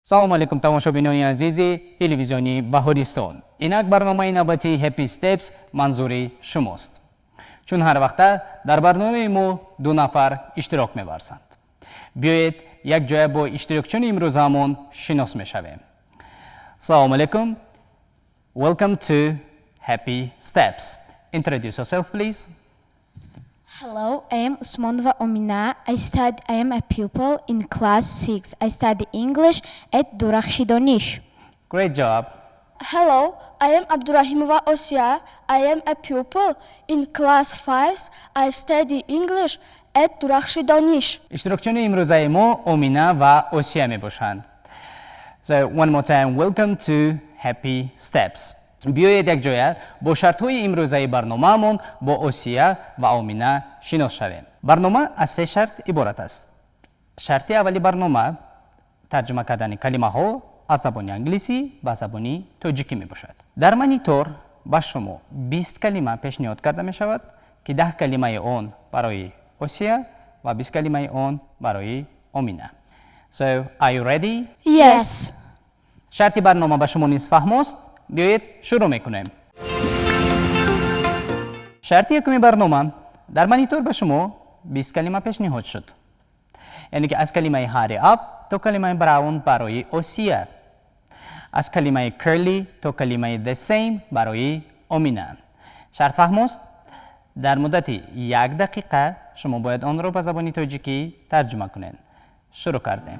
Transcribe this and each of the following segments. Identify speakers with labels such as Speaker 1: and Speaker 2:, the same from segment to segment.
Speaker 1: Салому алейкум, тамошобинони азизи телевизиони Баҳористон. Инак барномаи навбатии Happy Steps манзури шумост. Чун ҳар вақта дар барномаи мо ду нафар иштирок меварзанд. Биёед, якҷоя бо иштирокчиёни имрӯзаамон шинос мешавем. Салому алейкум. Welcome to Happy Steps. Introduce yourself, please.
Speaker 2: Hello, I am Usmonova Omina. I am a pupil in class 6. I study English at Durakhshi Donish.
Speaker 1: Great job.
Speaker 3: Hello, I am Abdurahimova Osia. I am a pupil in class 5. I study English at Durakhshi Donish.
Speaker 1: Иштирокчиёни имрӯзаи мо Омина ва Осия мебошанд. So one more time, welcome to Happy Steps. Биёед, якҷоя бо шартҳои имрӯзаи барномаамон бо Осия ва Омина шинос шавем. Барнома аз се шарт иборат аст. Шарти аввали барнома тарҷума кардани калимаҳо аз забони англисӣ ба забони тоҷикӣ мебошад. Дар монитор ба шумо 20 калима пешниҳод карда мешавад, ки 10 калимаи он барои Осия ва 20 калимаи он барои Омина. So, are you ready?
Speaker 3: Yes.
Speaker 1: Шарти барнома ба шумо низ фаҳмост. Биёед, шурӯъ мекунем. Шарти якуми барнома: дар монитор ба шумо 20 калима пешниҳод шуд, яъне ки аз калимаи hurry up то калимаи brown барои Осия, аз калимаи curly то калимаи the same барои Омина. Шарт фаҳмост. Дар муддати як дақиқа шумо бояд онро ба забони тоҷикӣ тарҷума кунед. Шурӯъ кардем.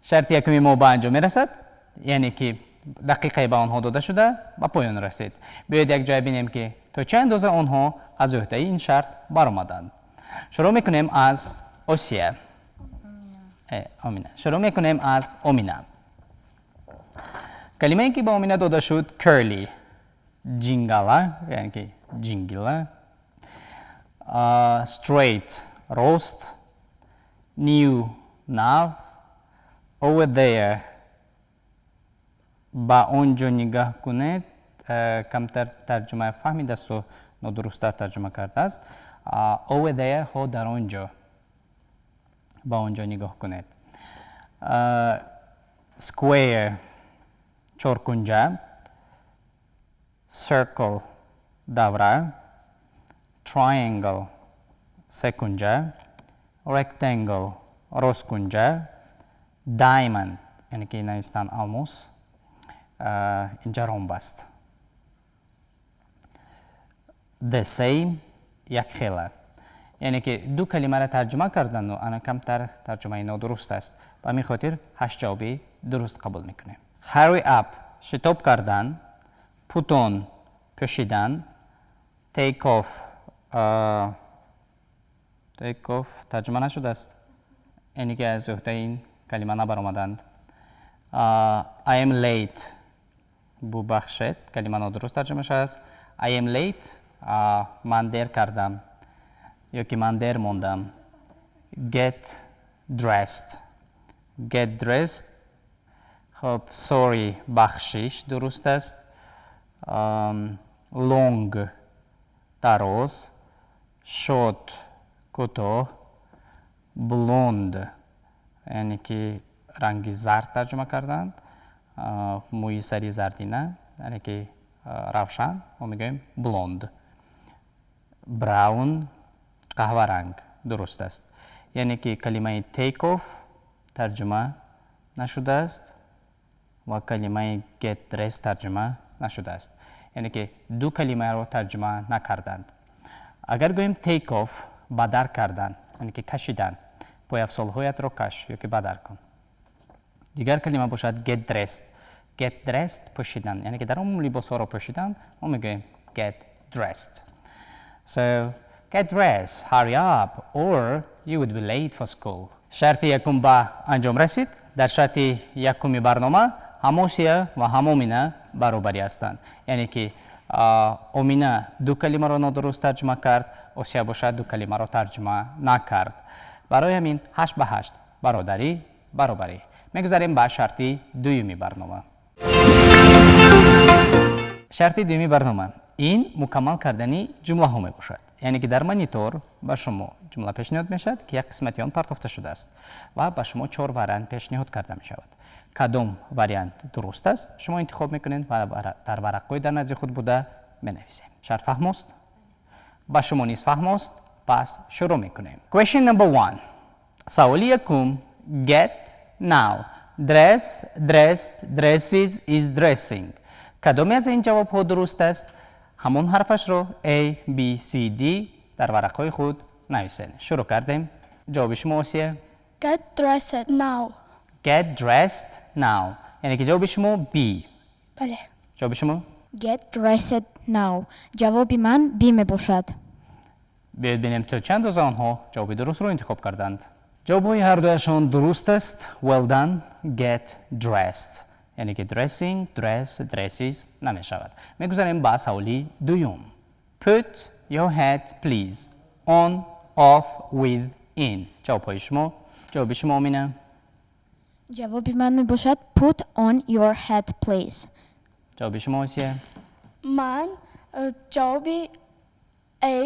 Speaker 1: Шарти якуми мо ба анҷом мерасад, яъне ки дақиқае ба онҳо дода шуда ба поён расид. Биёед, якҷоя бинем, ки то чӣ андоза онҳо аз ӯҳдаи ин шарт баромаданд. Шурӯъ мекунем аз Осия. Омина. Шурӯъ мекунем аз Омина. Калимае, ки ба Омина дода шуд, curly, ҷингала, яъне ки ҷингила, straight, рост, new, нав, over there, ба он ҷо нигаҳ кунед. Камтар тарҷума фаҳмидасту нодурусттар тарҷума кардааст. Over there, ҳо, дар он ҷо, ба он ҷо нигоҳ кунед. Square, чоркунҷа, circle, давра, triangle, секунҷа, rectangle, росткунҷа, diamond, яъне ки навистан алмос, инҷа ромб аст, the same, якхела. Яъне ки ду калимаро тарҷума кардану ана камтар тарҷумаи нодуруст аст. Ба ҳамин хотир ҳашт ҷавоби дуруст қабул мекунем. Hurry up, шитоб кардан, put on, пӯшидан, take off. Take off тарҷума нашудааст, яъне ки аз ӯҳдаи ин калима набаромаданд. I am late, бубахшед, калима нодуруст тарҷума шудааст. I am late, ман дер кардам ё ки ман дер мондам. Get dressed, get dressed. Хоб, sorry, бахшиш, дуруст аст. Long, дароз, short, кӯтоҳ, blonde, яъне ки ранги зард тарҷума карданд, мӯи сари зардина, яъне ки равшан мо мегӯем blonde, brown, қаҳваранг, дуруст аст. Яъне ки калимаи take off тарҷума нашудааст. Ва калимаи get dressed тарҷума нашудааст, яъне ки ду калимаро тарҷума накарданд. Агар гӯем take off, бадар кардан, яъне ки кашидан, пойафзолҳоятро каш ё ки бадар кун. Дигар калима бошад get dressed. Get dressed, пӯшидан, яъне ки дар умум либосҳоро пӯшидан мо мегӯем get dressed. So get dressed, hurry up, or you would be late for school. Шарти якум ба анҷом расид. Дар шарти якуми барнома ҳам Осия ва ҳам Омина баробарӣ ҳастанд, яъне ки Омина ду калимаро нодуруст тарҷума кард, Осия бошад, ду калимаро тарҷума накард. Барои ҳамин 8 ба 8, бародарӣ, баробарӣ. Мегузарем ба шарти дуюми барнома. Шарти дуюми барнома ин мукаммал кардани ҷумлаҳо мебошад, яъне ки дар монитор ба шумо ҷумла пешниҳод мешавад, ки як қисмати он партофта шудааст, ва ба шумо чор вариант пешниҳод карда мешавад. Кадом вариант дуруст аст, шумо интихоб мекунед ва дар варақҳои дар назди худ буда менависед. Шарт фаҳмост? Ба шумо низ фаҳмост? Пас шурӯъ мекунем. Question number one, саволи якум. Get now, dress, dressed, dresses, is dressing. Кадоме аз ин ҷавобҳо дуруст аст? Ҳамон ҳарфашро A, B, C, D дар варақҳои худ нависед. Шурӯъ кардем. Ҷавоби шумо, Осия?
Speaker 3: Get dressed now.
Speaker 1: Get dressed now, яъне ки ҷавоби шумо B?
Speaker 3: Бале.
Speaker 1: Ҷавоби шумо?
Speaker 2: Get dressed now. Ҷавоби ман B мебошад.
Speaker 1: Биёед бинем, то чанд андоза онҳо ҷавоби дурустро интихоб карданд. Ҷавобҳои ҳардуяшон дуруст аст. Well done. Get dressed, яъне ки dressing, dress, dresses намешавад. Мегузарем ба саволи дуюм. Put your hat, please. On, off, with, in. Ҷавобҳои шумо. Ҷавоби шумо, Омина?
Speaker 2: Ҷавоби ман мебошад put on your hat, please.
Speaker 1: Ҷавоби шумо, Осия?
Speaker 3: Ман ҷавоби A,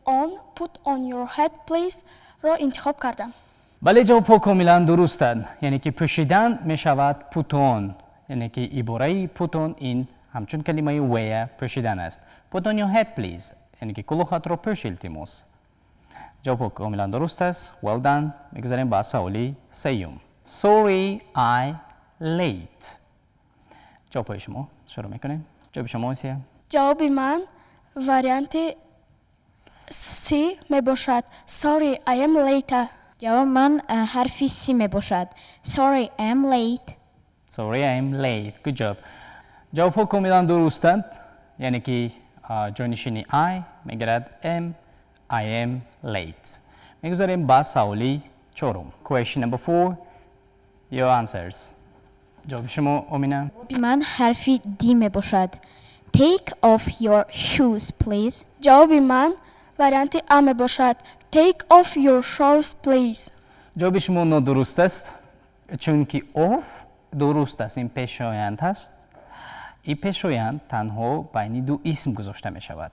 Speaker 3: on, put on your hat, please ро интихоб кардам.
Speaker 1: Бале, ҷавобҳо комилан дурустанд, яъне ки пӯшидан мешавад put on, яъне ки ибораи put on ин ҳамчун калимаи wear, пӯшидан аст. Put on your hat, please, яъне ки кулоҳатро пӯш, илтимос. Ҷавобҳо комилан дуруст аст. Well done. Мегузарем ба саволи сеюм. Sorry, I late. Ҷавобҳои шумо, шурӯъ мекунем. Ҷавоби шумо, Осия?
Speaker 3: Ҷавоби ман варианти C мебошад. Sorry, I am late.
Speaker 2: Ҷавоби ман ҳарфи C мебошад. Sorry, I am late.
Speaker 1: Sorry, I am late. Good job. Ҷавобҳо комилан дурустанд, яъне ки ҷойнишини I мегирад am, I am late. Мегузарем ба саволи чорум. Question number four. Your answers. Ҷавоби шумо, Омина?
Speaker 2: Ҷавоби ман ҳарфи D мебошад. Take off your shoes, please.
Speaker 3: Ҷавоби ман варианти А мебошад. Take off your shoes, please.
Speaker 1: Ҷавоби шумо нодуруст аст, чунки off дуруст аст, ин пешоянд аст. Ин пешоянд танҳо байни ду исм гузошта мешавад.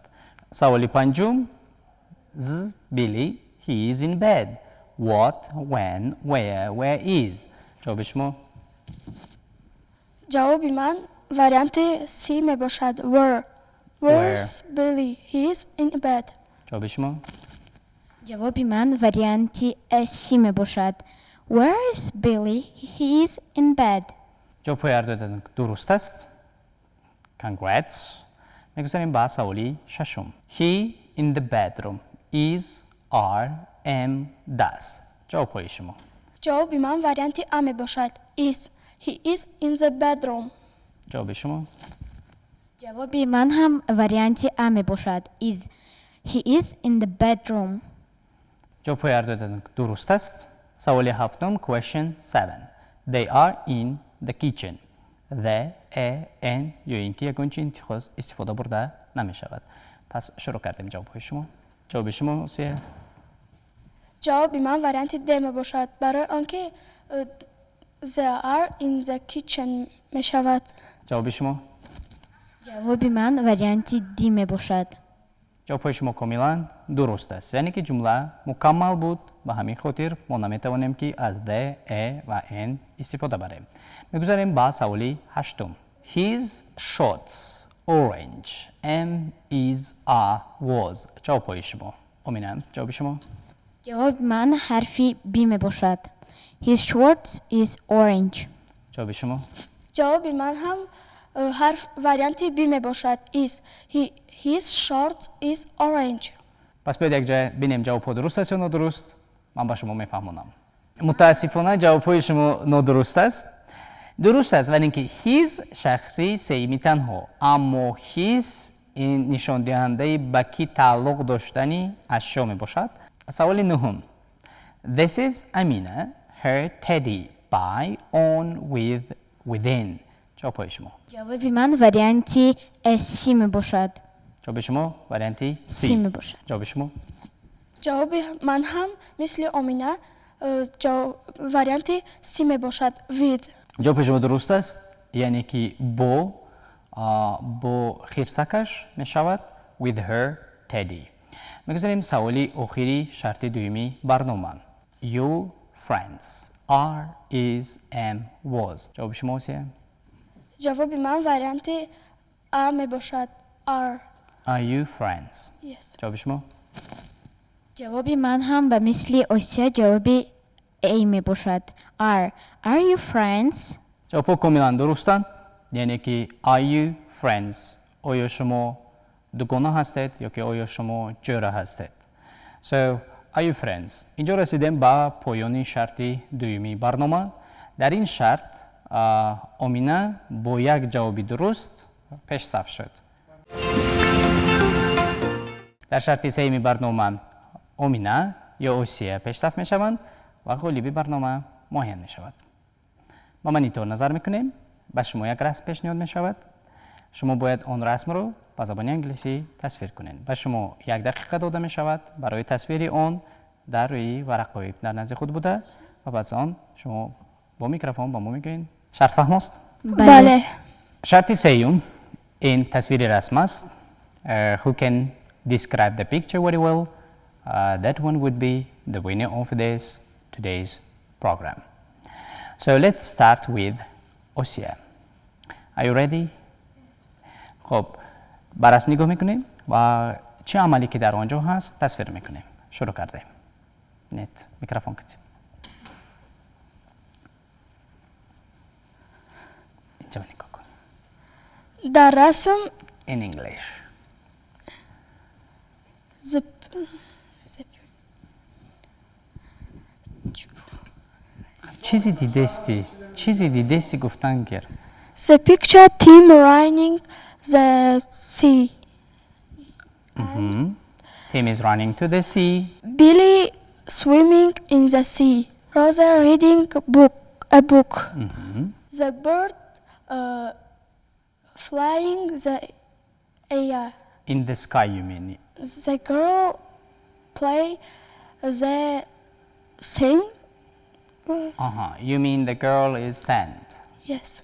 Speaker 1: Саволи панҷум. 's Billy, he is in bed. What, when, where, where is. Ҷавоби шумо?
Speaker 3: Ҷавоби ман варианти C мебошад. Where. Where's Billy? He is in bed.
Speaker 1: Ҷавоби шумо?
Speaker 2: Ҷавоби ман варианти C мебошад. Where is Billy? He is in bed.
Speaker 1: Ҷавобҳои ҳардуятон дуруст аст. Congrats. Мегузарем ба саволи шашум. He in the bedroom. Is, are, am, does. Ҷавобҳои шумо?
Speaker 3: Ҷавоби ман варианти А мебошад. Is. He is in the bedroom.
Speaker 1: Ҷавоби шумо?
Speaker 2: Ҷавоби ман ҳам варианти А мебошад. Is. He is in the bedroom.
Speaker 1: Ҷавобҳои ҳардуятон дуруст аст. Саволи ҳафтум. Question 7. They are in the kitchen. The, a, an ё ин ки ягон чи истифода бурда намешавад. Пас шурӯъ кардем. Ҷавобҳои шумо. Ҷавоби шумо, Осия?
Speaker 3: Ҷавоби ман варианти D мебошад, барои он ки they are in the kitchen мешавад.
Speaker 1: Ҷавоби шумо?
Speaker 2: Ҷавоби ман варианти D мебошад.
Speaker 1: Ҷавобҳои шумо комилан дуруст аст, яъне ки ҷумла мукаммал буд. Ба ҳамин хотир мо наметавонем, ки аз the, a ва an истифода барем. Мегузарем ба саволи ҳаштум. His shorts orange. Am, is, are, was. Ҷавобҳои шумо. Омина, ҷавоби шумо?
Speaker 2: Ҷавоби ман ҳарфи B мебошад. His shorts is orange.
Speaker 1: Ҷавоби шумо?
Speaker 3: Ҷавоби ман ҳам ҳарф варианти B мебошад. Is. His shirt is orange.
Speaker 1: Пас биёед, якҷоя бинем, ҷавобҳо дуруст аст ё нодуруст. Ман ба шумо мефаҳмонам. Мутаассифона, ҷавобҳои шумо нодуруст аст. Дуруст аст, вале ин ки his шахси сеюми танҳо, аммо his ин нишондиҳандаи ба кӣ тааллуқ доштани ашё мебошад. Саволи нуҳум. This is Amina, her teddy, by, on, with, within. Ҷавобҳои шумо?
Speaker 2: Ҷавоби ман варианти C мебошад.
Speaker 1: Ҷавоби шумо варианти
Speaker 2: C мебошад.
Speaker 1: Ҷавоби шумо?
Speaker 3: Ҷавоби ман ҳам мисли Омина варианти C мебошад. With.
Speaker 1: Ҷавоби шумо дуруст аст, яъне ки бо хирсакаш мешавад, with her teddy. Мегузарем саволи охири шарти дуюми барнома. Your friends are, is, am, was. Ҷавоби шумо, Осия?
Speaker 3: Ҷавоби ман варианти А мебошад. Are.
Speaker 1: Are you friends?
Speaker 3: Yes.
Speaker 1: Ҷавоби шумо?
Speaker 2: Ҷавоби ман ҳам ба мисли Осия ҷавоби A мебошад. Are. Are you friends?
Speaker 1: Ҷавобҳо комилан дурустанд, яъне ки are you friends, оё шумо дугона ҳастед ё ки оё шумо ҷӯра ҳастед. So, are you friends? Инҷо расидем ба поёни шарти дуюми барнома. Дар ин шарт Омина бо як ҷавоби дуруст пешсаф шуд. Дар шарти сеюми барнома Омина ё Осия пешсаф мешаванд ва ғолиби барнома муайян мешавад. Ба монитор назар мекунем. Ба шумо як расм пешниҳод мешавад. Шумо бояд он расмро ба забони англисӣ тасвир кунед. Ба шумо як дақиқа дода мешавад барои тасвири он дар рӯи варақҳои дар назди худ буда ва баъд аз он шумо бо микрофон ба мо мегӯед. Шарт фаҳмост?
Speaker 3: Бале.
Speaker 1: Шарти сеюм ин тасвири расм аст. Who can describe the picture very well, that one would be the winner of this today's program. So let's start with Osia. Are you ready? خب، ба расм нигоҳ мекунем ва чӣ амале ки дар он ҷо ҳаст, тасвир мекунем. Шурӯъ кардем. Нет, микрофон кати. Инҷо нигоҳ кун.
Speaker 3: Дар расм
Speaker 1: In English.
Speaker 3: The
Speaker 1: Чизи дидести, чизи дидести, гуфтан гир.
Speaker 3: The picture, team running the sea.
Speaker 1: Tim is running to the sea.
Speaker 3: Billy swimming in the sea. Rosa reading book a book. The bird flying the air.
Speaker 1: In the sky, you mean?
Speaker 3: The girl play the sing.
Speaker 1: You mean the girl is sand.
Speaker 3: Yes.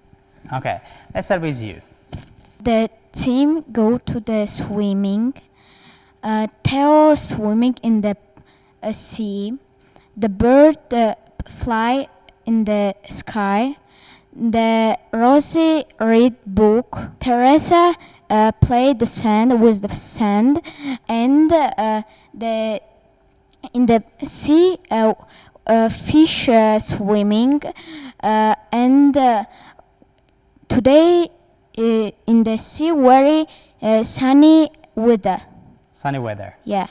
Speaker 1: Okay, let's start with you.
Speaker 2: The team go to the swimming. Theo swimming in the sea. The bird fly in the sky. The Rosie read book. Teresa play the sand with the sand, and the in the sea fish swimming, and today in the sea very sunny weather.
Speaker 1: Sunny weather.
Speaker 2: Yeah.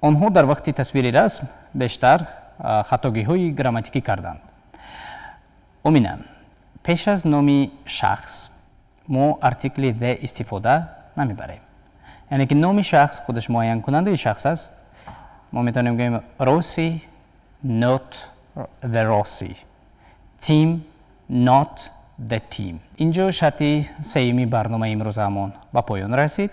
Speaker 1: Онҳо дар вақти тасвири расм бештар хатогиҳои грамматикӣ карданд. Омина, пеш аз номи шахс мо артикли the истифода намебарем, яъне ки номи шахс худаш муайянкунандаи шахс аст. Мо метавонем гӯем Rosie, not the Rosie, Tim, not the Tim. Инҷо шарти сеюми барномаи имрӯзаамон ба поён расид.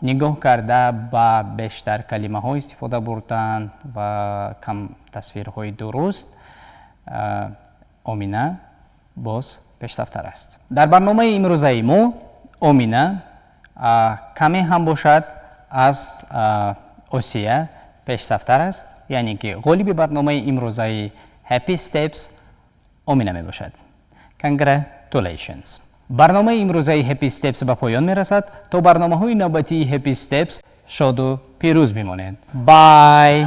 Speaker 1: Нигоҳ карда ба бештар калимаҳо истифода бурдан ва кам тасвирҳои дуруст, Омина боз пешсафтар аст. Дар барномаи имрӯзаи мо Омина каме ҳам бошад аз Осия пешсафтар аст, яъне ки ғолиби барномаи имрӯзаи Happy Steps Омина мебошад. Congratulations! Барномаи имрӯзаи Happy Steps ба поён мерасад. То барномаҳои навбатии Happy Steps шоду пирӯз бимонед. Bye.